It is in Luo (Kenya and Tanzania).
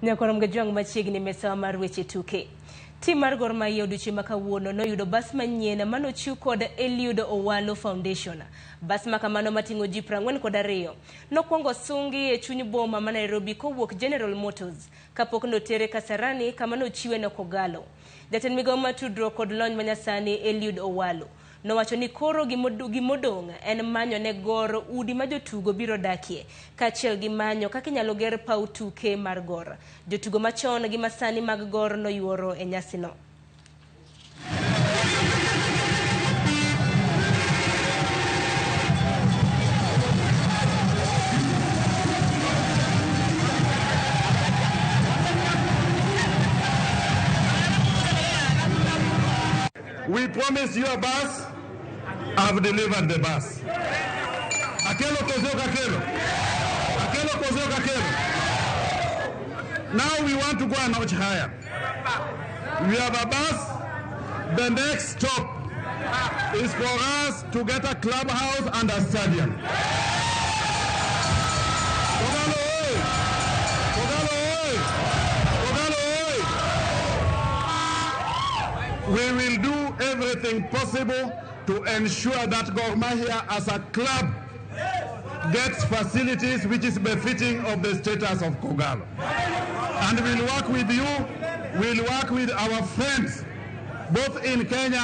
Nyakorom Gajwang' machiegni mesawa mar weche tuke. Tim mar Gor Mahia odiochieng' ma kawuono noyudo bas manyien manochiw kod Eliud Owalo Foundation. Bas ma kamano mating'o ji 42 nokwongo sungi e chuny boma ma Nairobi kowuok General Motors kapok notere Kasarani kama nochiwe ne Kogalo. Jatend migao mar tudruok kod lony manyasani Eliud Owalo nowacho ni koro gimodong' en manyo ne Gor udi ma jotugo biro dakie kaachiel gi manyo kaka inyalo ger paw tuke mar Gor. Jotugo machon gi masani mag Gor noyuoro e nyasino. We promised you a bus. I've delivered the bus. Akelo Kozio Kakelo. Akelo Kozio Kakelo. Now we want to go a notch higher. We have a bus. The next stop is for us to get a clubhouse and a stadium. Kogalo oi! Kogalo oi! Kogalo oi! We will do everything possible to ensure that Gor Mahia as a club gets facilities which is befitting of the status of Kogalo. And we'll work with you, we'll work with our friends, both in Kenya